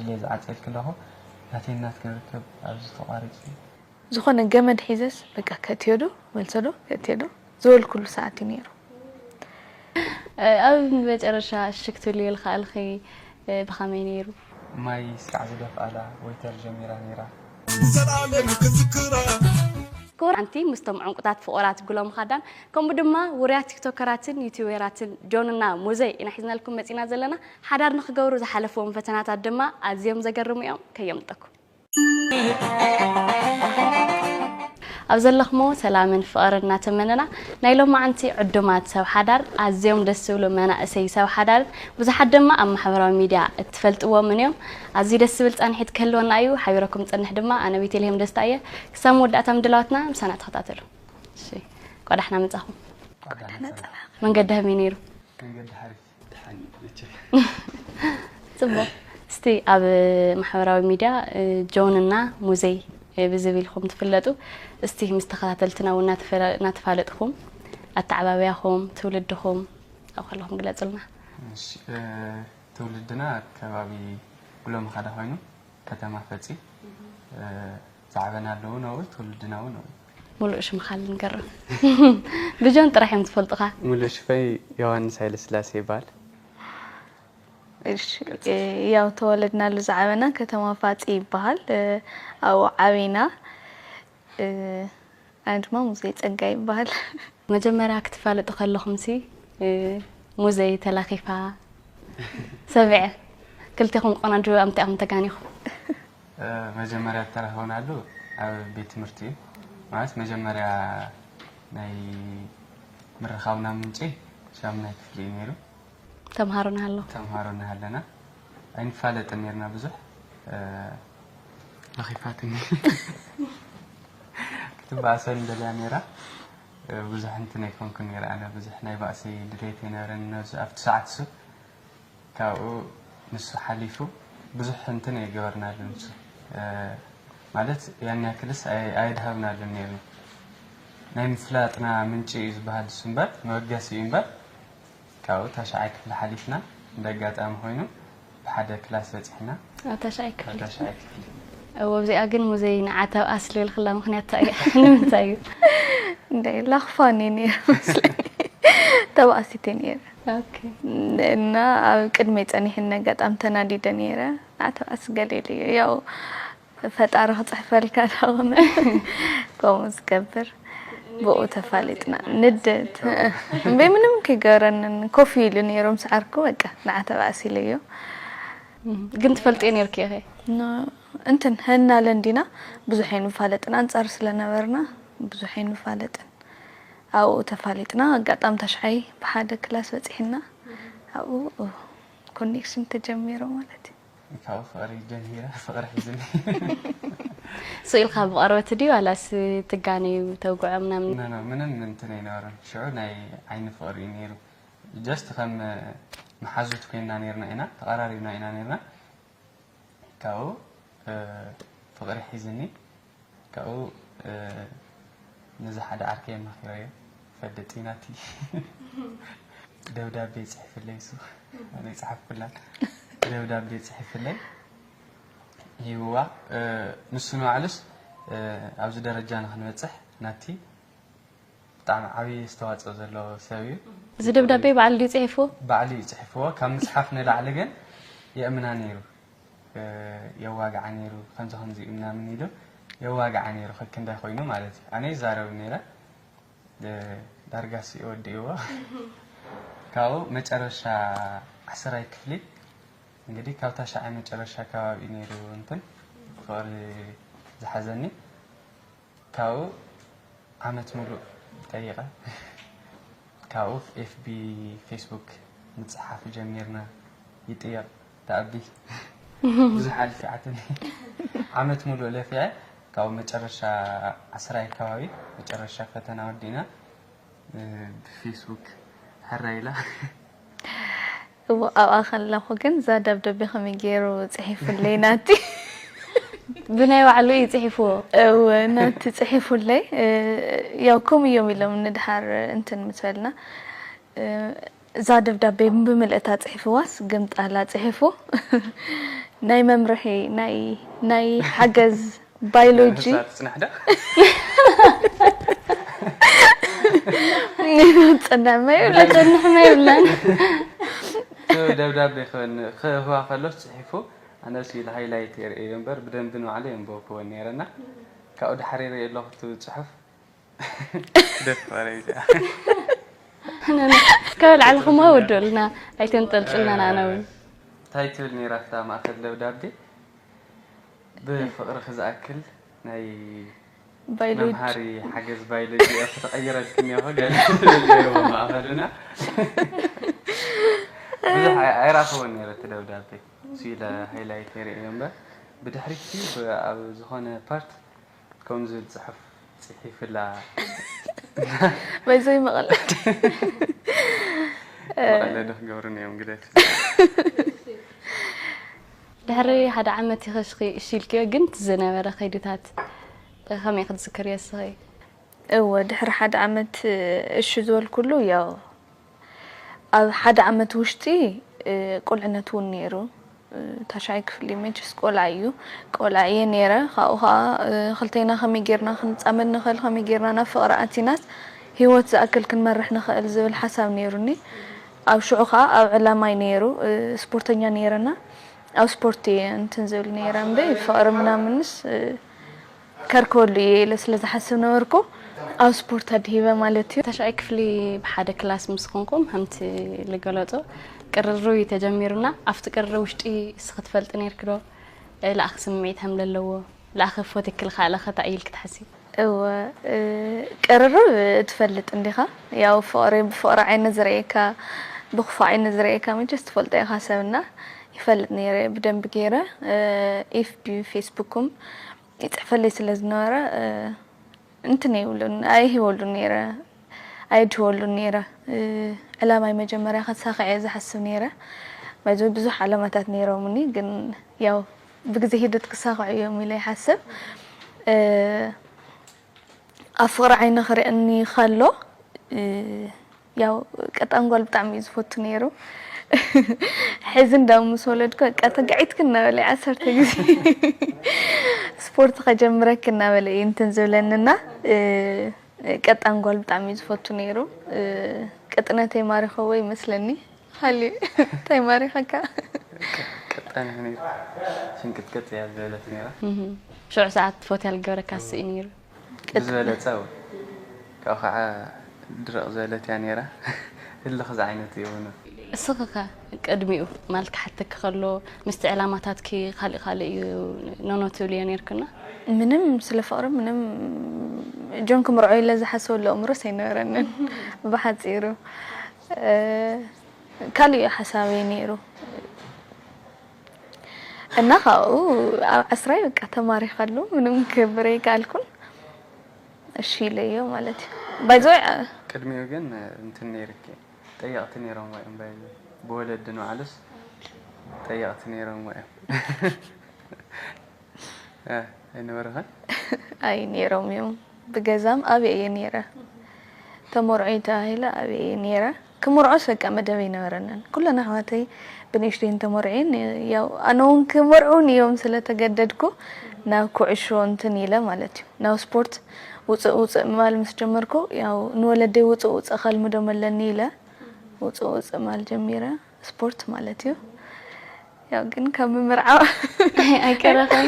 ኢለ ዝዓፀልክ ኣለኹ። ናተይ እናት ክንርከብ ኣብዚ ተቋሪፁ። ዝኾነ ገመድ ሒዘስ በቃ ከእትዮ ዶ መልሶ ዶ ከእትዮ ዶ ዝበልኩሉ ሰዓት እዩ ነይሩ። ኣብ መጨረሻ ሽክ ትብልዮ ዝኸኣልኺ ብኸመይ ነይሩ? ማይ ስራዕ ዝደፍኣላ ወይተር ጀሚራ ነይራ። ንዘለኣለም ክዝክራ ክቡር ኣንቲ ምስቶም ዕንቁታት ፍቑራት ጉሎም ኻዳን ከምኡ ድማ ውሩያት ቲክቶከራትን ዩቲዩበራትን ጆንና ሙዘይ ኢና ሒዝናልኩም መፂና ዘለና። ሓዳር ንክገብሩ ዝሓለፍዎም ፈተናታት ድማ ኣዝዮም ዘገርሙ እዮም። ከየምጠኩም ኣብ ዘለኽሞ ሰላምን ፍቕርን እናተመነና ናይ ሎማዓንቲ ዕዱማት ሰብ ሓዳር ኣዝዮም ደስ ዝብሉ መናእሰይ ሰብ ሓዳርን ብዙሓት ድማ ኣብ ማሕበራዊ ሚድያ እትፈልጥዎምን እዮም። ኣዝዩ ደስ ዝብል ፃንሒት ክህልወና እዩ። ሓቢረኩም ፅንሕ ድማ ኣነ ቤተልሔም ደስታ እየ። ክሳብ መወዳእታ ምድላዋትና ምሳና ተኸታተሉ። እሺ፣ እንኳዕ ደሓና መጻኹም። መንገዲ ከመይ ነይሩ? መንገዲ ሓሪፍ። ጽቡቕ። እስቲ ኣብ ማሕበራዊ ሚድያ ጆን እና ሙዘይ ብዝብል ኢኹም ትፍለጡ። እስቲ ምስ ተኸታተልትና እውን እናተፈላ- እናተፋለጥኹም ኣተዓባብያኹም ትውልድኹም ኣብኡ ከለኹም ግለጹልና። እሺ፣ እ፣ ትውልድና ከባቢ ጉሎ መኻዳ ኮይኑ ከተማ ፈጺ፣ እ፣ ዝዓበና ኣለዉ ነኡ፣ ትውልድና እውን ነኡ። ሙሉእ ሽምኻ ልንገሮ። ብጆን ጥራሕ እዮም ዝፈልጡኻ። ሙሉእ ሽፈይ ዮሃንስ ሃይለስላሴ ይበሃል። እሺ፣ ያው ተወለድናሉ ዝዓበና ከተማ ፋጺ ይበሃል። እ፣ ኣብኡ ዓቢና። እ፣ ኣነ ድማ ሙዘይ ጸጋይ ይበሃል። መጀመርያ ክትፋለጡ ከለኹምሲ እ፣ ሙዘይ ተላኺፋ ሰሚዐ። ክልቴኹም ቆናጁ ኣምቲኣኹም ተጋኒኹም። መጀመርያ እተራኸብናሉ ኣብ ቤት ትምህርቲ እዩ። ማለት መጀመርያ ናይ ምርኻብና ምንጪ ሻሙናይ ክፍሊ እዩ ነይሩ። ተምሃሮ እናሃለኹም። ተምሃሮ እናሃለና ኣይንፋለጥን ነይርና ብዙሕ። ለኺፋትኒ ክትበኣሰኒ ደልያ ነይራ። ብዙሕ እንትን ኣይኮንኩን ነይረ ኣነ። ብዙሕ ናይ ባእሲ ድሌት ኣይነበረን ኣብዚ ኣብቲ ሰዓት እሱ። ካብኡ ንሱ ሓሊፉ ብዙሕ እንትን ኣይገበርናሉን። ንሱ ማለት ያን ያክልስ ኣይ- ኣይድሃብናሉን ነይርና። ናይ ምፍላጥና ምንጪ እዩ ዝበሃል እሱ እምበር መበገሲ እዩ እምበር። ካብኡ ታሽዓይ ክፍሊ ሓሊፍና እንደ ኣጋጣሚ ኮይኑ ብሓደ ክላስ በፂሕና። ኣብ ታሽዓይ ክፍሊ። ታሽዓይ ክፍሊ። እወ ኣብዚኣ ግን ሙዘይ ንዓ ተብኣስ ልልክላ ምክንያት እንታይ እዩ? ንምንታይ እዩ? እንደ ላኽፋኒ ነይሩ መስለኒ ተባእሲተ ነይረ። ኦኬ። እና ኣብ ቅድመይ ጸኒሕኒ ኣጋጣሚ ተናዲደ ነይረ። ኣተባእስ ገለ ኢለ ያው ፈጣሪ ክፅሕፈልካ ዳኾነ ከምኡ ዝገብር ብኡ ተፋሊጥና ንደት እምበይ ምንም ከይገረንን ኮፍ ኢሉ ነይሩ ምስ ዓርኩ በቃ ንዓ ተባእስ ኢለዮ። ግን ትፈልጥዮ ነይርኪ ኢኺ? እንትን ህና ለንዲና ብዙሕ ኣይንፋለጥን ኣንፃር ስለነበርና ብዙሕ ኣይንፋለጥን። ኣብኡ ተፋሊጥና ኣጋጣሚ ታሽዓይ ብሓደ ክላስ በፂሕና ኣብኡ ኮኔክሽን ተጀሚሩ ማለት እዩ። ካብኡ ፍቕሪ ጀሚረ ፍቕሪ ሒዝኒ። ስቕ ኢልካ ብቐርበት ድዩ ዋላስ ትጋነዩ ተውግዖ ምናምን? ኖ ኖ ምንም እንትን ኣይነበረን። ሽዑ ናይ ዓይኒ ፍቕሪ እዩ ነይሩ። ጀስት ከም መሓዙት ኮይንና ነይርና ኢና፣ ተቐራሪብና ኢና ነይርና። ካብኡ ፍቕሪ ሒዝኒ። ካብኡ ነዚ ሓደ ዓርከይ ኣማኺረዮ። ፈልጥ እዩ ናቲ ደብዳቤ ይፅሕፍለይ እሱ ኣነ ይፅሓፍኩላን ደብዳቤ ይፅሕፍለይ ሂብዋ። ንሱ ንባዕሉስ ኣብዚ ደረጃ ንክንበፅሕ ናቲ ብጣዕሚ ዓብዪ ኣስተዋፅኦ ዘለዎ ሰብ እዩ። እዚ ደብዳቤ ባዕሉ ድዩ ፅሒፍዎ? ባዕሉ እዩ ፅሒፍዎ። ካብ ምፅሓፍ ንላዕሊ ግን የእምና ነይሩ። የዋግዓ ነይሩ ከምዚ ከምዚ እዩ ምናምን ኢሉ የዋግዓ ነይሩ ከክንዳይ ኮይኑ ማለት እዩ ኣነ ይዛረብ ነይረ ዳርጋ ሲ ወዲእዎ ካብኡ መጨረሻ ዓስራይ ክፍሊ እንግዲህ ካብ ታሽዓይ መጨረሻ ከባቢ እዩ ነይሩ እንትን ፍቕሪ ዝሓዘኒ ካብኡ ዓመት ሙሉእ ጠይቐ። ካብኡ ኤፍቢ ፌስቡክ ምፅሓፍ ጀሚርና። ይጥየቕ ተኣቢ ብዙሕ ኣልፊዓትኒ። ዓመት ሙሉእ ለፊዐ ካብኡ መጨረሻ ዓስራይ ኣካባቢ መጨረሻ ፈተና ወዲእና ብፌስቡክ ሕራይ ኢላ። እዎ ኣብኣ ከለኹ ግን እዛ ደብዳቤ ከመይ ገይሩ ፅሒፉለይ ናቲ ብናይ ባዕሉ እዩ ፅሒፍዎ። እወ ናቲ ፅሒፉለይ። ያው ከምኡ እዮም ኢሎም ንድሓር እንትን ምስ በልና እዛ ደብዳቤ ብምልእታ ፅሒፍዋስ ግምጣላ ፅሒፉ ናይ መምርሒ ናይ ናይ ሓገዝ ባዮሎጂ ንሳ ትጽናሕ ዶ? ጸናሕና የብላን። ደብዳቤ ክህዋ ከሎ ጽሒፉ ኣነስ ኢለ ሃይላይት የርእዮ እምበር ብደንቢ ንባዕሉ የንበብክወን ነይረና ካብኡ ድሓር የርእየ ኣለኹ እቲ ጽሑፍ ደፈረ ኢለ ካብ ላዕሊ ክማ ወደልና ኣይተንጠልጥልና ንኣና እውን እንታይ ትብል ነይራ እታ ማእከል ደብዳቤ ብፍቕርኺ ዝኣክል ናይ ባዮሎጂ መምሃሪ ሓገዝ ባዮሎጂ እያ ተቐይረልክኒ እኮ ገለ ትብል ነይርዎ ማእኸልና ብዙሕ ኣይ- ኣይረኣኽዎን ነይረ እቲ ደብዳቤ እሱ ኢለ ሃይላይት ነይረ እዮ እምበር ብድሕሪቲ ኣብ ዝኾነ ፓርት ከም ዝብል ፅሑፍ ፅሒፍላ በይዘይ መቐለ መቐለ ዶ ክገብሩን እዮም ግደት ድሕሪ ሓደ ዓመት ይኸሽኺ እሺ ኢልክዮ ግን እቲ ዝነበረ ከይድታት ከመይ ክትዝክርዮ እስኺ? እወ ድሕሪ ሓደ ዓመት እሺ ዝበልኩሉ ያው ኣብ ሓደ ዓመት ውሽጢ ቁልዕነት እውን ነይሩ። ታሽዓይ ክፍሊ መቸስ ቆልዓ እዩ ቆልዓ እየ ነይረ። ካብኡ ከዓ ክልተና ከመይ ጌርና ክንፃመድ ንኽእል ከመይ ጌርና ናብ ፍቕሪ ኣቲናስ ህይወት ዝኣክል ክንመርሕ ንኽእል ዝብል ሓሳብ ነይሩኒ። ኣብ ሽዑ ከዓ ኣብ ዕላማይ ነይሩ ስፖርተኛ ነይረና ኣብ ስፖርት እየ እንትን ዝብል ነይረ እምበይ ፍቕሪ ምናምንስ ከርከወሉ እየ ኢለ ስለ ዝሓስብ ነበርኩ ኣብ ስፖርት ኣድሂበ ማለት እዩ። ታሽዓይ ክፍሊ ብሓደ ክላስ ምስ ኾንኩም ከምቲ ልገለጾ ቅርርብ እዩ ተጀሚሩና ኣብቲ ቅርርብ ውሽጢ እስኺ ትፈልጢ ነይርኪ ዶ? ለኣኺ ስምዒት ሃም ለለዎ ለኣኺ ፎቲኪ ልኽኣለኺ እንታይ እዩ ኢልኪ ትሓስቢ? እወ ቅርርብ ትፈልጥ እንዲኻ ያው ፍቕሪ ብፍቕሪ ዓይኒ ዝርእየካ ብክፉእ ዓይኒ ዝርእየካ መቸስ ትፈልጦ ኢኻ ሰብና ይፈልጥ ነይረ ብደንቢ ገይረ ኤፍቢ ፌስቡኩም ይፅሕፈለይ ስለ ዝነበረ እንትን የብሉን ኣይህበሉን ነይረ ኣየድህበሉን ነይረ ዕላማይ መጀመርያ ከሳኽዕ እየ ዝሓስብ ነይረ ባይዘ ብዙሕ ዓላማታት ነይሮምኒ ግን ያው ብግዜ ሂደት ክሳኽዑ እዮም ኢለ ይሓስብ ኣብ ፍቕሪ ዓይኒ ክርእየኒ ከሎ ያው ቀጣን ጓል ብጣዕሚ እዩ ዝፈቱ ነይሩ ሕዚ እንዳው ምስ ወለድኩ በቃ ተጋዒትክ እናበለ ዓሰርተ ግዜ ስፖርት ከጀምረክ እናበለ እዩ እንትን ዝብለንና ቀጣን ጓል ብጣዕሚ እዩ ዝፈቱ ነይሩ ቅጥነተይ ማሪኸዎ ይመስለኒ ሃልዩ እንታይ ማሪኸካ ቀጣን ነይሩ ሽንቅጥቀጥ እያ ዝበለት ነይራ ሽዑ ሰዓት ፎትያ ልገብረካ ስኢ ነይሩ ብዝበለፀ ካብ ከዓ ድርቕ ዝበለት እያ ነይራ ህልኽ ዝዓይነት ይብሉ እስኺ ኸ ቅድሚኡ ማለት ክሓተኪ ከሎ ምስቲ ዕላማታትኪ ካሊእ ካሊእ እዩ ኖኖ ትብልዮ ነይርክና ምንም ስለ ፍቕሪ ምንም ጆን ክምርዖ ኢለ ዝሓሰበሉ ኣእምሮስ ኣይነበረንን ብሓፂሩ ካሊእ እዩ ሓሳበይ ነይሩ እና ካብኡ ኣብ ዓስራይ በቃ ተማሪኸሉ ምንም ክገብር ኣይከኣልኩን እሺ ኢለዮ ማለት እዩ ባይዘወይ ቅድሚኡ ግን እንትን ነይርኪ ጠየቕቲ ነይሮም ወይ እምበይ ብወለዲ ንባዕሉስ ጠየቕቲ ነይሮም ወይ ኣይነበርኸን ኣይ ነይሮም እዮም ብገዛም ኣብየ እየ ነይረ ተመርዖ ተባሂለ ኣብየ እየ ነይረ ክምርዖስ በቃ መደብ ኣይነበረንን ኩለን ኣሕዋተይ ብንእሽተይን ተመርዕየን ያው ኣነ እውን ክመርዑን እዮም ስለተገደድኩ ናብ ኩዕሾ እንትን ኢለ ማለት እዩ ናብ ስፖርት ውፅእ ውፅእ ምባል ምስ ጀመርኩ ያው ንወለደይ ውፅእ ውፅእ ከልምዶም ኣለኒ ኢለ ውፅእ ውፅእ ማል ጀሚረ ስፖርት ማለት እዩ ያው ግን ካብ ምምርዓው ኣይቀረኸን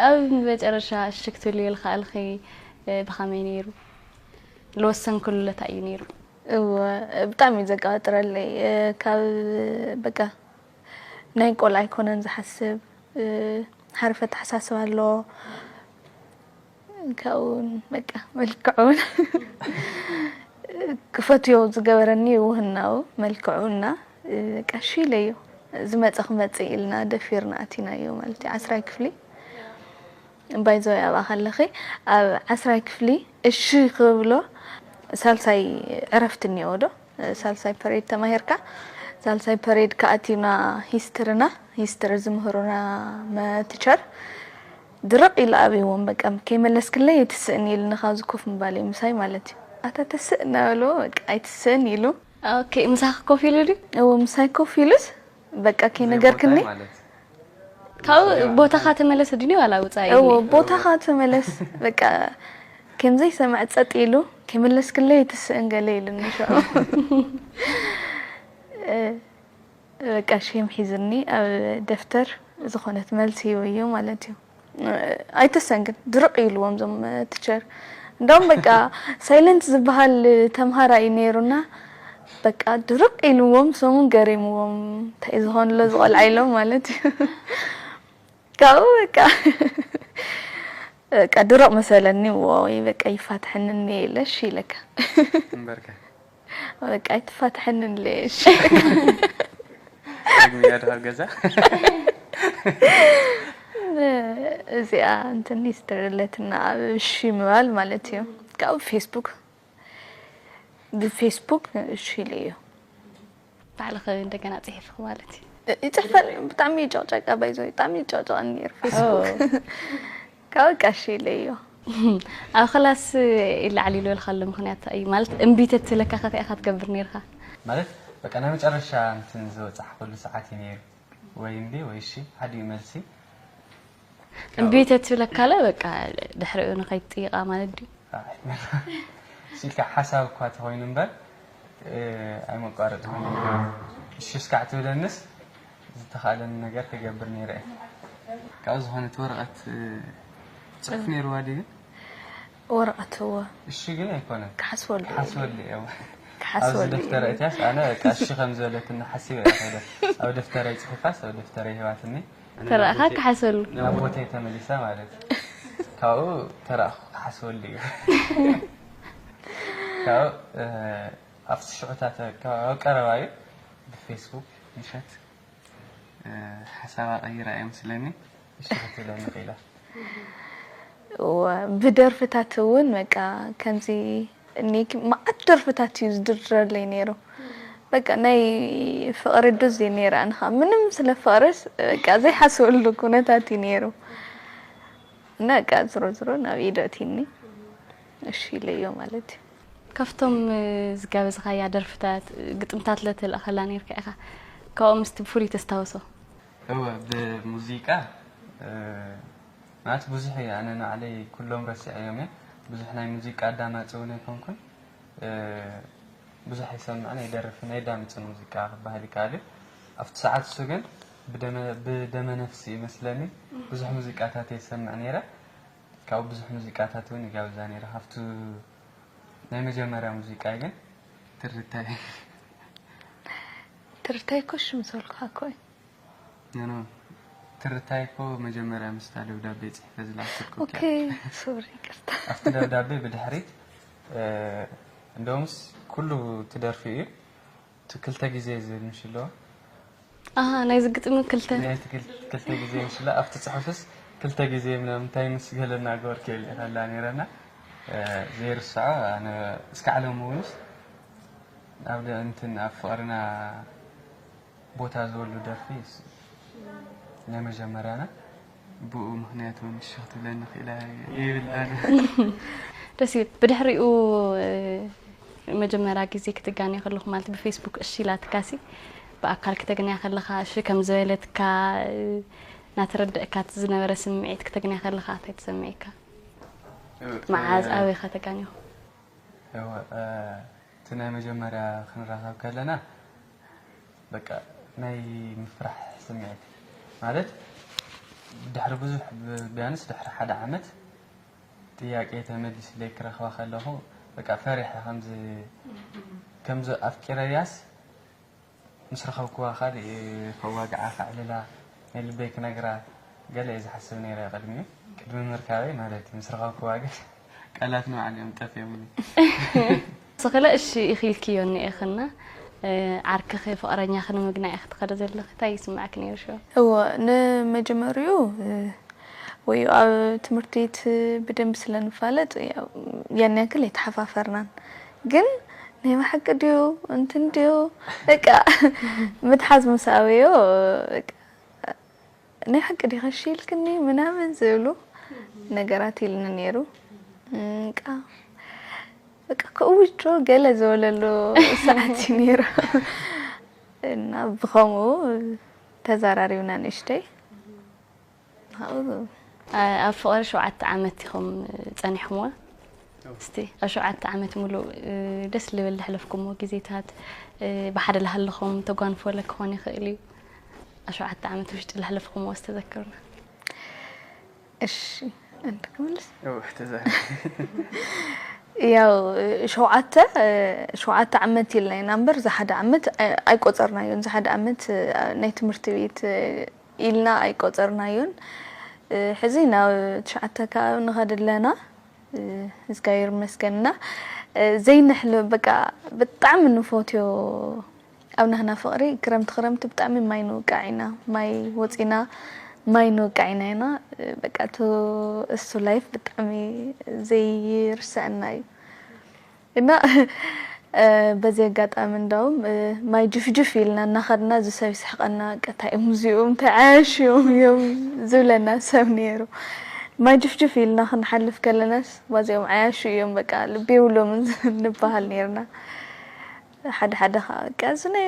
ኣብ መጨረሻ እሽክ ትብልዮ ልክኣልኺ ብኸመይ ነይሩ ዝወሰንክሉ ለታ እዩ ነይሩ እወ ብጣዕሚ እዩ ዘቃጥረለይ ካብ በቃ ናይ ቆልዓ ኣይኮነን ዝሓስብ ሓርፍ ኣተሓሳስባ ኣለዎ ካብኡውን በቃ መልክዑን ክፈትዮ ዝገበረኒ ውህናው መልክዑና ቀሺ ኢለዮ ዝመፀ ክመፅእ ኢልና ደፊርና ኣቲናዮ ማለት እዩ ዓስራይ ክፍሊ ባይዘወይ ኣብኣ ከለኺ ኣብ ዓስራይ ክፍሊ እሺ ክብሎ ሳልሳይ ዕረፍቲ እኒኦ ዶ ሳልሳይ ፐሬድ ተማሂርካ ሳልሳይ ፐሬድ ከኣቲና ሂስትርና ሂስትሪ ዝምህሩና መትቸር ድርቕ ኢሉ ኣብይዎም በቃ ከይመለስክለይ ኣይትስእን ኢሉ ንኻዚ ኮፍ ምባል እዩ ምሳይ ማለት እዩ ኣታ ተስእ እናበልዎ በቃ ኣይትስእን ኢሉ ኦኬ ምሳኺ ኮፍ ኢሉ ድዩ እዎ ምሳይ ኮፍ ኢሉስ በቃ ከይነገርክኒ ካብኡ ቦታኻ ተመለስ ድኒ ዋላ ውፃኢ እዎ ቦታኻ ተመለስ በቃ ከምዘይ ሰማዕ ጸጥ ኢሉ ከይመለስክለይ ትስእን ገለ ኢሉኒ ሽዑ በቃ ሼም ሒዝኒ ኣብ ደፍተር ዝኾነት መልሲ ይወዮ ማለት እዩ ኣይተሰንግን ድርቕ ኢልዎም ዞም ቲቸር እንደውም በቃ ሳይለንት ዝበሃል ተምሃራ እዩ ነይሩና በቃ ድርቕ ኢልዎም ሰሙን ገሪምዎም እንታይ ዝኾንሎ ዝቆልዓ ኢሎም ማለት እዩ ካብኡ በቃ በቃ ድርቕ መሰለኒ ወይ በቃ ይፋትሐኒ እኒኤ ኢለ እሺ ኢለካ እምበርከ በቃ ኣይትፋትሐኒ እለ እሺ ግሚያ ድኸር ገዛ እዚኣ እንትን ሂስትሪ ኣለትና ኣብ እሺ ምባል ማለት እዩ ካብ ፌስቡክ ብፌስቡክ እሺ ኢለ እዩ ባዕልኸ እንደገና ፅሒፍክ ማለት እዩ ይፅሕፈል ብጣዕሚ ይጨቅጨቃ ባይዞ ብጣዕሚ ይጨቅጨቀኒ ነይሩ ፌስቡክ ካብ ቀሺ ኢለ እዩ ኣብ ክላስ ይለዓል ይልበልካ ኣሎ ምክንያት እዩ ማለት እምቢተ ትብለካ ከተ ኢካ ትገብር ነርካ ማለት በቃ ናይ መጨረሻ እንትን ዝበፃሕኩሉ ሰዓት እዩ ነይሩ ወይ እምቢ ወይ እሺ ሓደ እዩ መልሲ እምቢ ተትብለካለ በቃ ድሕሪኡ ንኸይትጥይቃ ማለት ድዩ ሲልካ ሓሳብ እኳ ተኮይኑ እምበር ኣይመቋረጥኩን እሺ እስካዕ ትብለንስ ዝተኻእለኒ ነገር ክገብር ነይረ እየ ካብ ዝኾነት ወረቐት ፅሑፍ ነይርዋ ድዩ ወረቐት እወ እሺ ግን ኣይኮነን ክሓስበሉ ሓስበሉ እዮም ኣብዚ ክሓስበሉ ደፍተረ እትያስ ኣነ በቃ እሺ ከም ዝበለትኒ ሓሲበ እየ ከይደ ኣብ ደፍተረ ይፅሒፋስ ኣብ ደፍተረ ይህባትኒ ተረእኻ ክሓሰሉ ናብ ቦተይ ተመሊሳ ማለት ካብኡ ተረእኹ ክሓስበሉ እዩ ካብኡ ኣብቲ ሽዑታት ኣብ ቀረባ እዩ ብፌስቡክ ምሸት ሓሳባ ቀይራ እየ ምስለኒ እሺ ክትብለኒ ክኢላ ብደርፍታት እውን በቃ ከምዚ እኒኪ መዓት ደርፍታት እዩ ዝድርድረለይ ነይሩ በቃ ናይ ፍቅሪ ዱዝ እዩ ነይረ ኣንኻ ምንም ስለ ፍቅርስ በቃ ዘይሓስበሉ ኩነታት እዩ ነይሩ እና በቃ ዝሮ ዝሮ ናብ ኢደቲኒ እሺ ኢለዮ ማለት እዩ ካብቶም ዝጋበዝኻያ ደርፍታት ግጥምታት ለተልእኸላ ነርካ ኢኻ ካብኦም ምስቲ ብፍሉይ ተስታውሶ እወ ብሙዚቃ ማለት ብዙሕ እየ ኣነ ንዓለይ ኩሎም ረሲዐዮም እየ ብዙሕ ናይ ሙዚቃ ኣዳማፂ እውን ኣይኮንኩን ብዙሕ ኣይሰምዕን ኣይደርፍን ኣይዳምፅን ሙዚቃ ክበሃል ይከኣል እዩ ኣብቲ ሰዓት እሱ ግን ብደመ ነፍሲ ይመስለኒ ብዙሕ ሙዚቃታት የሰምዕ ነይረ ካብኡ ብዙሕ ሙዚቃታት እውን ይጋብዛ ነይረ ካብቲ ናይ መጀመርያ ሙዚቃ ግን ትርታይ ትርታይ ኮሽ ምሰልኩ ሃኮይ ኖ ትርታይ እኮ መጀመርያ ምስታ ደብዳቤ ፅሒፈ ዝላክልኩ ኦኬ ሶሪ ይቅርታ ኣብቲ ደብዳቤ ብድሕሪት እንደውምስ ኩሉ ትደርፊ እዩ እቲ ክልተ ግዜ ዝብል ምሽ ኣለዎ ኣሃ ናይዚ ግጥሚ ክልተ ናይቲ ክል- ክልተ ግዜ ምሽ ኣሎ ኣብቲ ፅሑፍስ ክልተ ግዜ ምናምን እንታይ ምስ ገለ እናገበርክ የለ ከላ ነይረና ዘይርስዖ ኣነ እስካዕ ሎም እውንስ ኣብ ደ- እንትን ኣብ ፍቅርና ቦታ ዝበሉ ደርፊ እሱ ናይ መጀመርያና ብኡ ምክንያት እውን ሽኽ ትብለኒ ክኢላ ይብል ኣነ ደስ ይብል ብድሕሪኡ መጀመርያ ግዜ ክትጋንዮ ከለኹ ማለት ብፌስቡክ እሺ ኢላትካሲ ብኣካል ክተግንያ ከለኻ እሺ ከም ዝበለትካ እናተረደእካ ዝነበረ ስምዒት ክተግንያ ከለኻ እንታይ ተሰሚዕካ መዓዝ ኣበይ ከተጋንዮ እወ እቲ ናይ መጀመርያ ክንራኸብ ከለና በቃ ናይ ምፍራሕ ስምዒት ማለት ድሕሪ ብዙሕ ቢያንስ ድሕሪ ሓደ ዓመት ጥያቄ ተመሊስለይ ክረኽባ ከለኹ በቃ ፈሪሐ ከምዚ ከምዚ ኣፍቂረያስ ምስ ረኸብክዋ ካልእ ከዋግዓ ከዕልላ ናይ ልበይ ክነግራ ገለ እየ ዝሓስብ ነይረ ቅድሚኡ ቅድሚ ምርካበይ ማለት እዩ ምስ ረኸብክዋ ግን ቃላት ንባዕሊ እዮም ጠፊኦምኒ ስኽለ እሺ ኢኺልክዮ እኒኤኽና ዓርክኺ ፍቕረኛኺ ንምግናዕ ኢኺ ትኸደ ዘለኺ እንታይ ይስምዓኪ ነይሩ ሽዑ? እወ ንመጀመሪኡ ወይ ኣብ ትምህርቲ ቤት ብደንብ ስለ ንፋለጥ ያን ያክል ኣይተሓፋፈርናን ግን ናይ ብሓቂ ድዩ እንትን ድዩ በቃ ምትሓዝ ምስ ኣበዮ በቃ ናይ ሓቂ ዲኻ እሺ ኢልክኒ ምናምን ዝብሉ ነገራት ኢልኒ ነይሩ እቃ በቃ ከእውጆ ገለ ዝበለሉ ሰዓት እዩ ነይሩ እና ብኸምኡ ተዘራሪብና ንእሽተይ። ካብኡ ኣብ ፍቕሪ ሸውዓተ ዓመት ኢኹም ጸኒሕኩምዋ። እስቲ ኣብ ሸውዓተ ዓመት ሙሉእ ደስ ልብል ለሕለፍኩምዎ ግዜታት፣ ብሓደ ለሃለኹም ተጓንፎ ለክኾን ይኽእል እዩ። ኣብ ሸውዓተ ዓመት ውሽጢ ለሕለፍኩምዎ ዝተዘክሩና። እሺ፣ እንተ ክምልስ? እው፣ ተዛረብ። ያው ሸውዓተ ሸውዓተ ዓመት ኢልና ኢና እምበር፣ ዝሓደ ዓመት ኣይ- ኣይቆጸርናዮን። ዝሓደ ዓመት ናይ ትምህርቲ ቤት ኢልና ኣይቆጸርናዮን። ሕዚ ናብ ትሽዓተ ካብ ንኸድ ኣለና። እግዚኣብሔር ይመስገን። እና ዘይንሕል በቃ ብጣዕሚ ንፎትዮ ኣብ ናህና ፍቕሪ ክረምቲ ክረምቲ ብጣዕሚ ማይ ንውቃዕ ኢና። ማይ ወጺና ማይ ንውቃዕ ኢና ኢና። በቃ እቱ እሱ ላይፍ ብጣዕሚ ዘይርሰአና እዩ። እና በዚ ኣጋጣሚ እንዳውም ማይ ጅፍጅፍ ኢልና እናኸድና እዚ ሰብ ይስሕቀና፣ ቀታይ እዮም እዚኦም ተዓያሽዮም እዮም ዝብለና ሰብ ነይሩ። ማይ ጅፍጅፍ ኢልና ክንሓልፍ ከለናስ ባዚኦም ዓያሹ እዮም፣ በቃ ልቢ የብሎምን ንበሃል ነይርና። ሓደ ሓደ ከዓ በቃ እዚ ናይ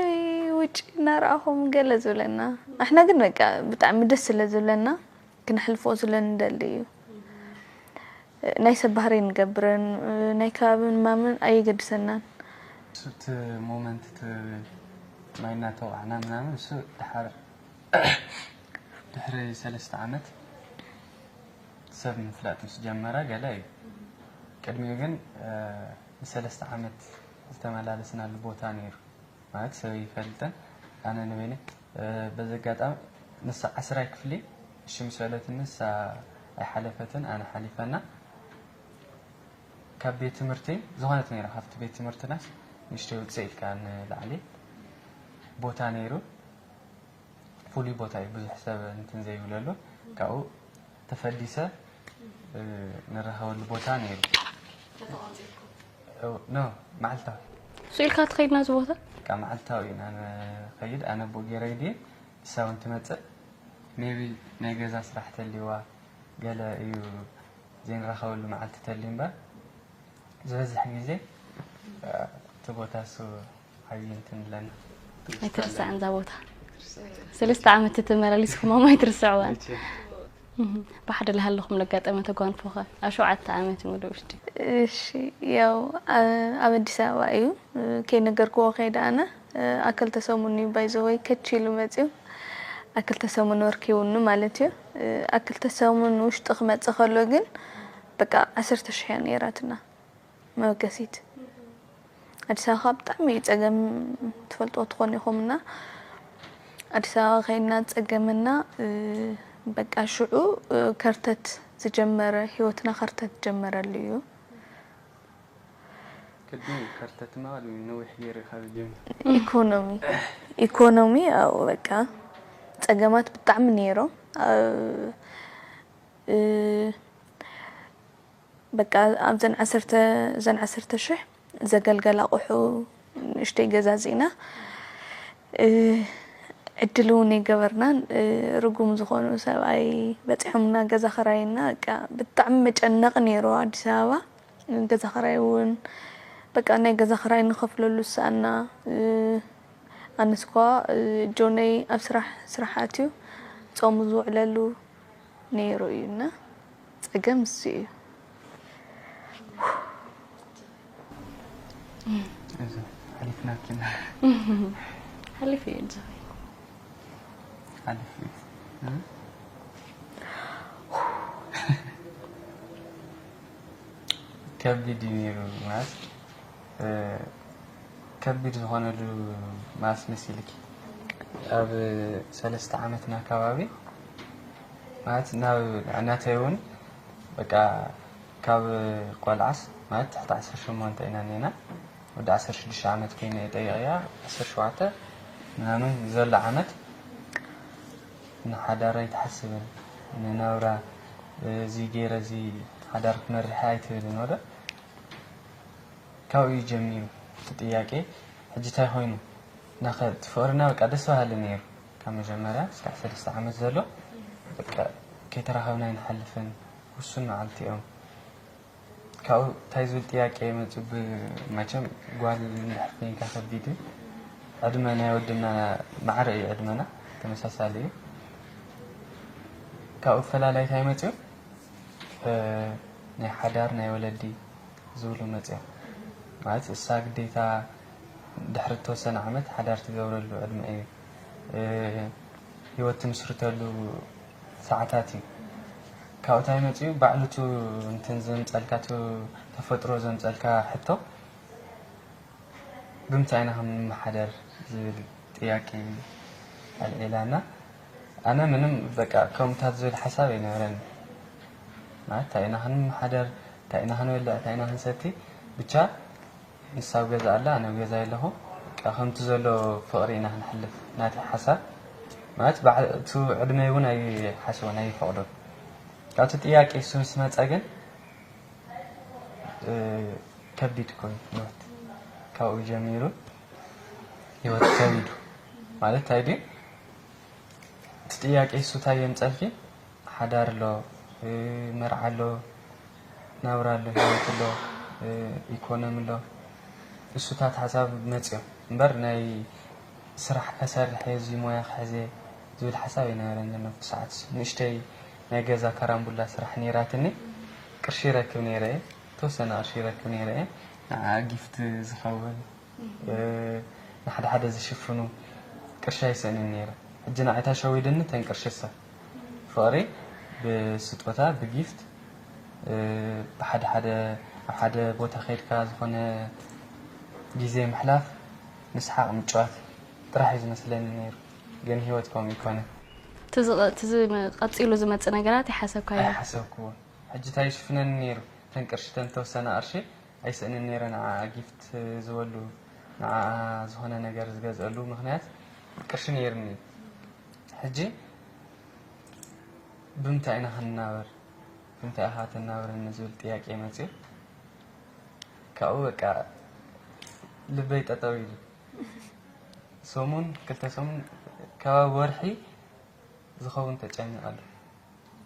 ውጭ እናረኣኹም ገለ ዝብለና፣ ኣሕና ግን በቃ ብጣዕሚ ደስ ስለ ዝብለና ክነሕልፎ ስለ ንደሊ እዩ። ናይ ሰብ ባህሪ ንገብርን ናይ ከባቢ ምማምን ኣየገድሰናን። እቲ ሞመንት እቲ ማይ እናተወቃዕና ምናምን እሱ ድሓር ድሕሪ ሰለስተ ዓመት ሰብ ምፍላጥ ምስ ጀመረ ገለ እዩ። ቅድሚኡ ግን ንሰለስተ ዓመት ዝተመላለስናሉ ቦታ ነይሩ። ማለት ሰብ ይፈልጥን ኣነ ንበይነ በዚ ኣጋጣሚ ንሳ ዓስራይ ክፍሊ እሺ ምስ በለትኒ ንሳ ኣይሓለፈትን ኣነ ሓሊፈና። ካብ ቤት ትምህርቲ ዝኾነት ነይራ ካብቲ ቤት ትምህርትናስ ንእሽተይ ውፅእ ኢልካ ንላዕሊ ቦታ ነይሩ። ፍሉይ ቦታ እዩ ብዙሕ ሰብ እንትን ዘይብለሉ ካብኡ ተፈሊሰ ንራኸበሉ ቦታ ነይሩ። ኖ መዓልታዊ እሱ ኢልካ ትኸይድ ናዚ ቦታ? በቃ መዓልታዊ ኢና ንኸይድ ኣነ ብኡ ገይረ ድየ ንሳ እውን ትመፅእ ሜቢ ናይ ገዛ ስራሕ ተልዋ ገለ እዩ ዘይንራኸበሉ መዓልቲ ተልዩ እምበር ዝበዝሕ ግዜ እቲ ቦታ እሱ ዓብዪ እንትን ኣለና። ኣይትርሳዕን እዛ ቦታ። ሰለስተ ዓመት ተመላሊስኩማ ማይ ትርስዕዋን። ብሓደ ለሃለኹም ለጋጠመ ተጓንፎኸ ኣብ ሸውዓተ ዓመት ሙሉ ውሽጢ? እሺ ያው ኣብ ኣዲስ ኣበባ እዩ ከይነገርክዎ ከይደ ኣነ ኣክልተ ሰሙን እዩ ባይዘወይ ከች ኢሉ መፅዩ ኣክልተ ሰሙን ወርኪውኒ ማለት እዩ። ኣክልተ ሰሙን ውሽጢ ክመፅእ ከሎ ግን በቃ ዓሰርተ ሽሕ እያ ነይራትና መበገሲት። ኣዲስ ኣበባ ብጣዕሚ እዩ ፀገም ትፈልጥዎ ትኾኑ ኢኹም እና ኣዲስ ኣበባ ከይድና ፀገምና በቃ ሽዑ ከርተት ዝጀመረ ህይወትና ከርተት ጀመረሉ እዩ። ቅድሚ ከርተትማ ቅድሚ ነዊሕ ገይሩ ካብ ጀምር ኢኮኖሚ ኢኮኖሚ ያው በቃ ፀገማት ብጣዕሚ ነይሮም። በቃ ኣብዘን ዓሰርተ እዘን ዓሰርተ ሽሕ ዘገልገል ኣቑሑ ንእሽተይ ገዛዚእና ዕድል እውን ኣይገበርናን። ርጉም ዝኾኑ ሰብኣይ በፂሖምና ገዛ ኽራይና በቃ ብጣዕሚ መጨነቕ ነይሩ ኣዲስ ኣበባ። ገዛ ኽራይ እውን በቃ ናይ ገዛ ኽራይ ንኸፍለሉ ዝሰኣና ኣነስ እኳ ጆነይ ኣብ ስራሕ ስራሕ ኣትዩ ፆሙ ዝውዕለሉ ነይሩ እዩ እና ፀገም እሱ እዩ። እዚ ሓሊፍና ኪና ሓሊፍ እዩ እዚ ሓሊፍ እዩ። ከቢድ እዩ ነይሩ ማለት ከቢድ ዝኾነሉ ማለት መሲልኪ ኣብ ሰለስተ ዓመትና ከባቢ ማለት ናብ ንዕነተይ እውን በቃ ካብ ቆልዓስ ማለት ትሕቲ ዓሰርተ ሸሞንተ ኢና ኔና ወዲ ዓሰርተ ሽዱሽተ ዓመት ኮይነ እየ ጠይቀያ ዓሰርተ ሸውዓተ ምናምን ዘሎ ዓመት ንሓዳር ኣይትሓስብን ንናብራ እዚ ገይረ እዚ ሓዳር ክመርሕ ኣይትብልን ወደ ካብኡ እዩ ጀሚሩ እቲ ጥያቄ ሕጂ እንታይ ኮይኑ ናኸ እቲ ፍቅርና በቃ ደስ በሃሊ ነይሩ ካብ መጀመርያ እስካዕ ሰለስተ ዓመት ዘሎ በቃ ከይተራኸብና ኣይንሓልፍን ውሱን መዓልቲ እዮም ካብኡ እንታይ ዝብል ጥያቄ መፅእ መቸም ጓል እንድሕር ኮይንካ ከቢድ እዩ ዕድመ ናይ ወድና ማዕረ እዩ፣ ዕድመና ተመሳሳሊ እዩ። ካብኡ ፈላላይ እንታይ መፅኡ? እ፣ ናይ ሓዳር ናይ ወለዲ ዝብሉ መፅኦም። ማለት እሳ ግዴታ ድሕሪ ተወሰነ ዓመት ሓዳር ትገብረሉ ዕድመ እዩ። እ፣ ህይወት ትምስርተሉ ሰዓታት እዩ። ካብኡ እንታይ መፅኡ? ባዕሉ እቲ እንትን ዘምፀልካ፣ እቲ ተፈጥሮ ዘምፀልካ ሕቶ፣ ብምንታይ ኢና ክንመሓደር ዝብል ጥያቄ ኣልዒላና። ኣነ ምንም በቃ ከምታት ዝብል ሓሳብ ኣይነበረን። ማለት እንታይ ኢና ክንመሓደር፣ እንታይ ኢና ክንበልዕ፣ እንታይ ኢና ክንሰቲ፣ ብቻ ንሳ ኣብ ገዛ ኣላ፣ ኣነ ኣብ ገዛ ኣለኹ። በቃ ከምቲ ዘሎ ፍቕሪ ኢና ክንሕልፍ ናተይ ሓሳብ። ማለት ባዕ-፣ እቲ ዕድመይ እውን ኣይሓስቦን ኣይፈቕዶን። ካብቲ ጥያቄ እሱ ምስ መፀ ግን እ፣ ከቢድ ኮይኑ ህይወት። ካብኡ ጀሚሩ ህይወት ከቢዱ። ማለት እንታይ ድዩ? እቲ ጥያቄ እሱ እንታይ የምፀልኪ? ሓዳር ኣሎ፣ እ፣ መርዓ ኣሎ፣ ናብራ ኣሎ፣ ህይወት ኣሎ፣ እ፣ ኢኮኖሚ ኣሎ። እሱታት ሓሳብ መፅዮም እምበር ናይ ስራሕ ከሰርሕ እየ፣ እዚ ሞያ ክሕዘ ዝብል ሓሳብ ኣይነበረን ዘሎ። ብሰዓት ንእሽተይ ናይ ገዛ ካራምቡላ ስራሕ ነይራትኒ። ቅርሺ ይረክብ ነይረ እየ፣ ተወሰነ ቅርሺ ይረክብ ነይረ እየ። ንዓ ጊፍት ዝኸውን፣ እ፣ ንሓደ ሓደ ዝሽፍኑ ቅርሺ ኣይስእንን ነይረ። ሕጂ ንዓይ እታ ሸዊድኒ ተን ቅርሺ እሳ። ፍቕሪ ብስጦታ፣ ብጊፍት፣ እ፣ ብሓደ ሓደ፣ ኣብ ሓደ ቦታ ከይድካ ዝኾነ ግዜ ምሕላፍ፣ ምስሓቕ፣ ምጭዋት ጥራሕ እዩ ዝመስለኒ ነይሩ። ግን ህይወት ከምኡ ይኮነ። እቲ ዝቐ-፣ እቲ ዝመ-፣ ቀጺሉ ዝመጽእ ነገራት ኣይሓሰብካዮ? ኣይሓሰብክዎን። ሕጂ እንታይ ይሽፍነኒ ነይሩ? ተን ቅርሺ፣ ተን ተወሰነ ቅርሺ ኣይስእንን ነይረ ንዓኣ ጊፍት ዝበሉ፣ ንዓኣ ዝኾነ ነገር ዝገዝአሉ ምኽንያት ቅርሺ ነይርኒ። ሕጂ ብምንታይ ኢና ክንናበር? ብምንታይ ኢኻ ተናብረኒ ዝብል ጥያቄ መፅዩ። ካብኡ በቃ ልበይ ጠጠው ኢሉ። ሰሙን፣ ክልተ ሰሙን፣ ከባቢ ወርሒ ዝኸውን ተጨኒቐሉ።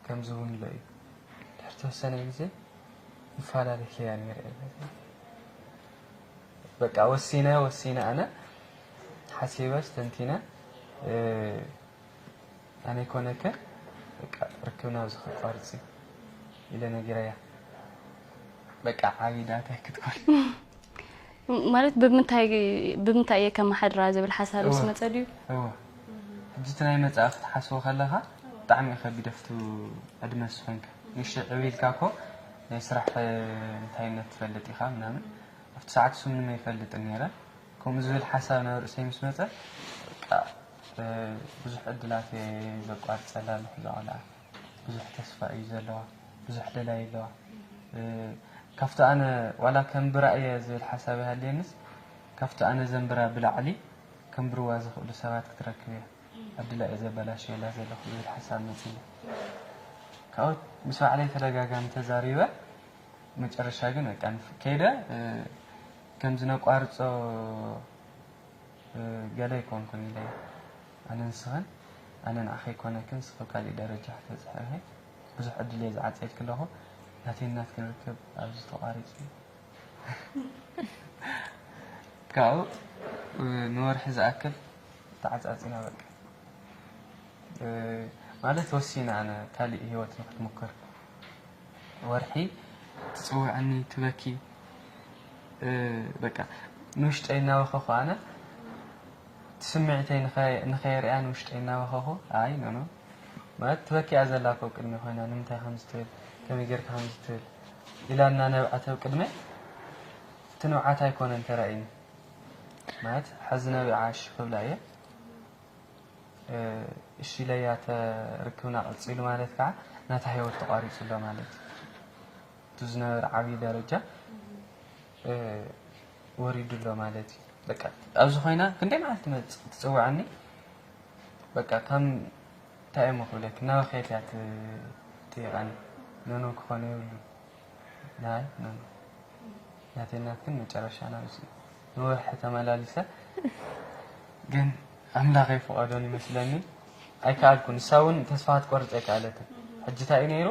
ከምዚ እውን ኣሎ እዩ። ድሕሪ ተወሰነ ግዜ ይፈላለ ክያ ነይረ እየ። በቃ ወሲነ፣ ወሲነ ኣነ ሓሲበ፣ ስተንቲነ፣ እ፣ ኣነ ይኮነከ፣ በቃ ርክብና ኣብዚ ከቋርጽ እዩ ኢለ ነጊረያ። በቃ ዓቢ ዳታ ክትኮን። ማለት ብምንታይ፣ ብምንታይ እየ ከመሓድራ ዝብል ሓሳብ ምስ እወ። መጸ ድዩ? እወ። ሕጂ እቲ ናይ መጻኢ ክትሓስቦ ከለኻ ብጣዕሚ እዩ ከቢድ፣ ኣብቲ ዕድመ ንሱ ኮንካ። ንእሽተይ ዕብይ ኢልካ እኮ ናይ ስራሕ፣ እ፣ እንታይነት ትፈልጥ ኢኻ ምናምን። ኣብቲ ሰዓት እሱ ምንም ኣይፈልጥን ነይረ። ከምኡ ዝብል ሓሳብ ናብ ርእሰይ ምስ መጸ፣ በቃ፣ እ፣ ብዙሕ ዕድላት እየ ዘቋርጸላ ኣለኹ እዛ ቆልዓ። ብዙሕ ተስፋ እዩ ዘለዋ፣ ብዙሕ ደላይ ኣለዋ። እ፣ ካብቲ ኣነ ዋላ ከንብራ እየ ዝብል ሓሳብ ይሃልየንስ፣ ካብቲ ኣነ ዘንብራ ብላዕሊ ከንብርዋ ዝኽእሉ ሰባት ክትረክብ እያ። ዕድላ እየ ዘበላሽየላ ዘለኹ ዝብል ሓሳብ መፂኒ። ካብኡ ምስ ባዕለይ ተደጋጋሚ ተዛሪበ፣ መጨረሻ ግን በቃ ንፍ-፣ ከይደ፣ እ፣ ከም ዝነቋርጾ፣ እ፣ ገለ ኣይኮንኩን ኢለ። ኣነ ንስኽን፣ ኣነ ንዓኺ ኣይኮነክን፣ ንስኺ ኣብ ካሊእ ደረጃ ክትበጽሒ ኢኺ። ብዙሕ ዕድል እየ ዝዓጸየልኪ ኣለኹ። ናተይን ናትክን ርክብ ኣብዚ ተቋሪጹ። ካብኡ፣ እ፣ ንወርሒ ዝኣክል ተዓጻጺና በቃ። እ፣ ማለት ወሲነ ኣነ ካሊእ ህይወት ንክትምክር። ወርሒ ትጽውዐኒ፣ ትበኪ። እ፣ በቃ ንውሽጠይ እናበኸኹ ኣነ እቲ ስምዒተይ ንኸ-፣ ንኸየርእያ ንውሽጠይ እናበኸኹ፣ ኣይ፣ ኖ፣ ኖ። ማለት ትበኪ እያ ዘላ እኮ ኣብ ቅድሚ ኮይና፣ ንምንታይ ከምዚ ትብል፣ ከመይ ጌርካ ከምዚ ትብል ኢላ እናነብዐት ኣብ ቅድመይ፣ እቲ ንብዓት ኣይኮነን ተራእዩኒ። ማለት ሕዚ ነቢዓ እሺ ክብላ እየ። እ፣ እሺ ኢለያ ተርክብና ቀጺሉ ማለት ከዓ ናታ ህይወት ተቋሪጹ ኣሎ ማለት እዩ። እቲ ዝነበረ ዓብዪ ደረጃ፣ እ፣ ወሪዱ ኣሎ ማለት እዩ። በቃ ኣብዚ ኮይና ክንደይ መዓልቲ ትመጽእ ትጽውዓኒ። በቃ ከም እንታይ እሞ ክብለኪ፣ እናበኸየት እያ ት-፣ ትጥይቐኒ። ኖኖ ክኾነ የብሉን። ናይ፣ ኖ፣ ኖ። ናተይ ናትክን መጨረሻ ናብ እዚ ንወርሒ ተመላሊሰ፣ ግን ኣምላኽ ኣይፈቐዶን ይመስለኒ። ኣይከኣልኩን። ንሳ እውን ተስፋ ክትቆርጽ ኣይከኣለትን። ሕጂ እንታይ እዩ ነይሩ?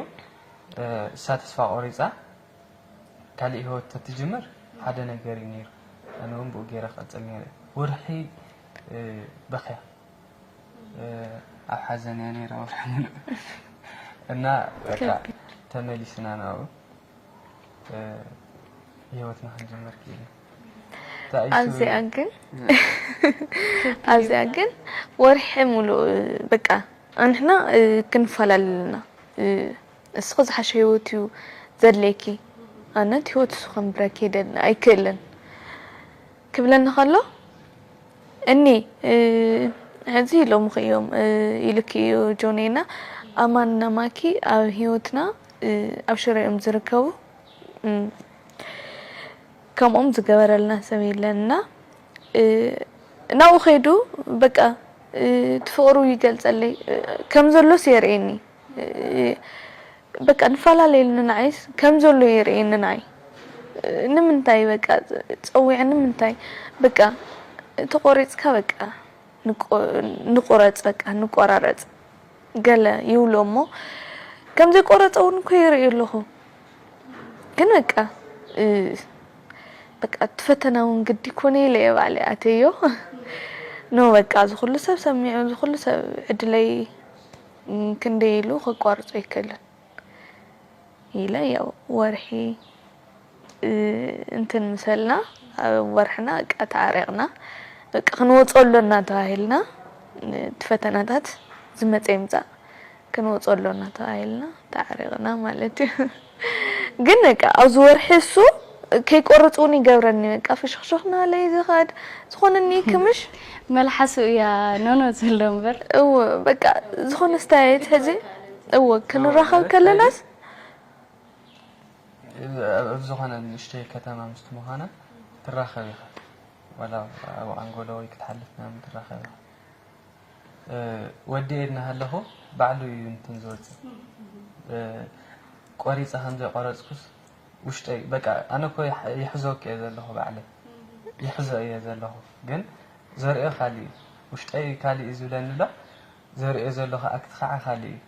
እ፣ እሳ ተስፋ ቆሪጻ፣ ካሊእ ህይወት ተትጅምር ሓደ ነገር እዩ ነይሩ። ኣነ እውን ብኡ ገይረ ክቐጽል ነይረ። ወርሒ እ፣ በኽያ። እ፣ ኣብ ሓዘን እያ ነይራ ወርሒ ሙሉእ። እና በቃ ከቢድ። ተመሊስና ናብኡ፣ እ፣ ህይወትና ክንጅምር ክኢልና። እንታይ እዩ ኣብዚኣ ግን ኣብዚኣ ግን ወርሒ ሙሉእ በቃ ንሕና፣ እ፣ ክንፈላለ ኣለና። እ፣ እስኺ ዝሓሸ ህይወት እዩ ዘድልየኪ፣ ኣነ እቲ ህይወት እሱ ከንብረኪ የደል-፣ ኣይክእልን ክብለኒ ከሎ፣ እኒ፣ እ፣ ሕዚ ኢሎምኺ እዮም፣ እ፣ ኢልኪ እዩ ጆኔና፣ ኣማንና ማኪ ኣብ ህይወትና፣ እ፣ ኣብ ሽረ እዮም ዝርከቡ። እ፣ ከምኦም ዝገበረልና ሰብ የለንና። እ፣ ናብኡ ከይዱ በቃ፣ እ፣ እቲ ፍቕሩ ይገልጸለይ፣ እ፣ ከም ዘሎስ የርእየኒ። እ፣ በቃ ንፈላለየሉ ንዓይስ ከም ዘሎ የርእየኒ ንዓይ። እ፣ ንምንታይ በቃ ጸዊዐ ንምንታይ በቃ ተቖሪጽካ በቃ ንቆ-፣ ንቑረጽ በቃ ንቆራረጽ ገለ ይብሎ እሞ ከም ዘይቆረጸ እውን እኮ ይርኢ ኣለኹ። ግን በቃ፣ እ፣ በቃ እቲ ፈተና እውን ግዲ ኮነ ኢለ እየ ባዕለይ ኣተዮ። ኖ በቃ እዚ ኩሉ ሰብ ሰሚዑ፣ እዚ ኩሉ ሰብ ዕድለይ፣ እ፣ ክንደይ ኢሉ ከቋርጾ ኣይክእልን ኢለ ያው ወርሒ፣ እ፣ እንትን ምሰልና ኣብ ወርሕና በቃ ተዓሪቕና። በቃ ክንወጾ ኣሎና ተባሂልና፣ እ፣ እቲ ፈተናታት ዝመጸ ይምጻእ። ክንወጾ ኣሎና ተባሂልና ተዓሪቕና ማለት እዩ። ግን በቃ ኣብዚ ወርሒ እሱ ከይቆርጽ እውን ይገብረኒ። በቃ ፍሽኽሽኽ እናበለ እዩ ዝኸድ። ዝኾነኒ ክምሽ መልሓሱ እያ ኖኖ ዘሎ እምበር። እው፣ በቃ ዝኾነ ስታየት ሕዚ፣ እው፣ ክንራኸብ ከለናስ ኣብ ዝኾነ ንእሽተይ ከተማ ምስቲ ምዃና ትራኸብ ኢኻ። ዋላ ኣብ ኣንጎሎ ወይ ክትሓልፍ ምናምን ትራኸብ ኢኻ። እ፣ ወዲኤ እናሃለኹ ባዕሉ እዩ እንትን ዝወፅእ። እ፣ ቆሪፀ ከም ዘይቆረፅኩስ ውሽጠይ በቃ ኣነ እኮ ይሕ-፣ ይሕዞ እኮ እየ ዘለኹ ባዕለይ። ይሕዞ እየ ዘለኹ። ግን ዘርእዮ ካሊእ እዩ። ውሽጠይ ካሊእ እዩ ዝብለኒ ኣሎ። ዘርእዮ ዘለኹ ኣክት ከዓ ካሊእ እዩ።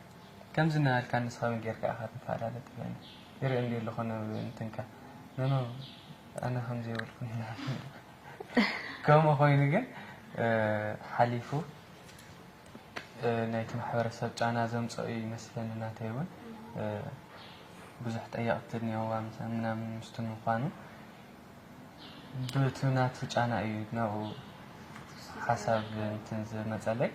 ከምዚ እናበልካ ንስኻ ውን ጌርካ ኢኻ ትፈላለጥ ይብለኒ። ይርኢ እንዲ ኣለኹ ን-፣ እንትንካ። ኖ፣ ኖ፣ ኣነ ከም ዘይበልኩ ምናምን። ከምኡ ኮይኑ ግን፣ እ፣ ሓሊፉ፣ እ፣ ናይቲ ማሕበረሰብ ጫና ዘምፀኦ እዩ ይመስለኒ ናተይ እውን። እ፣ ብዙሕ ጠየቕቲ እኒኦዋ ምሳ-፣ ምናምን ምስቲ ምዃኑ። ብቲ ናቱ ጫና እዩ ናብኡ ሓሳብ እንትን ዝመጸለይ።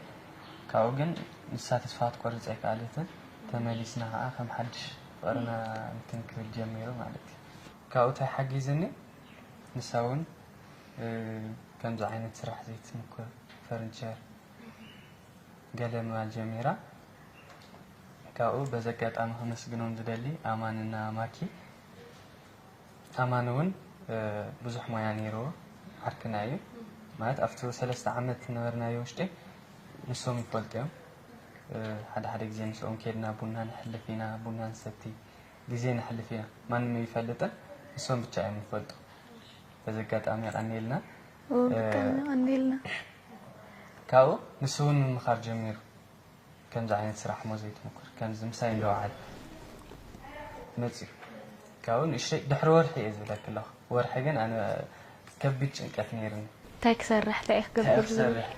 ካብኡ ግን ንሳ ተስፋ ክትቆርጽ ኣይከኣለትን። ተመሊስና ከኣ ከም ሓድሽ ፍቕርና እንትን ክብል ጀሚሩ ማለት እዩ። ካብኡ እንታይ ሓጊዝኒ? ንሳ እውን፣ እ፣ ከምዚ ዓይነት ስራሕ ዘይትምኩር፣ ፈርኒቸር ገለ ምባል ጀሚራ። ካብኡ በዚ ኣጋጣሚ ከመስግኖም ዝደሊ ኣማንና ማኪ። ኣማን እውን፣ እ፣ ብዙሕ ሞያ ነይርዎ፣ ዓርክና እዩ። ማለት ኣብቲ ሰለስተ ዓመት ዝነበርናዮ ውሽጢ ንሶም ይፈልጡ እዮም። እ፣ ሓደ ሓደ ግዜ ምስኦም ኬድና ቡና ነሕልፍ ኢና፣ ቡና ንሰቲ፣ ግዜ ነሕልፍ ኢና። ማንም ኣይፈልጥን፣ ንሶም ብቻ እዮም ዝፈልጡ። በዚ ኣጋጣሚ የቐንየልና። ኦ፣ ብጣዕሚ እ፣ የቐንየልና። ካብኡ ንሱ እውን ምምኻር ጀሚሩ። ከምዚ ዓይነት ስራሕ እሞ ዘይትምኩር፣ ከምዚ ምሳይ እንደወዓለ መፅዩ። ካብኡ ንእሽተይ ድሕሪ ወርሒ እየ ዝብለኪ ኣለኹ። ወርሒ ግን ኣነ ከቢድ ጭንቀት ነይርኒ። እንታይ ክሰርሕ፣ እንታይ እየ እንታይ ክገብር ዝብል? ክሰርሕ?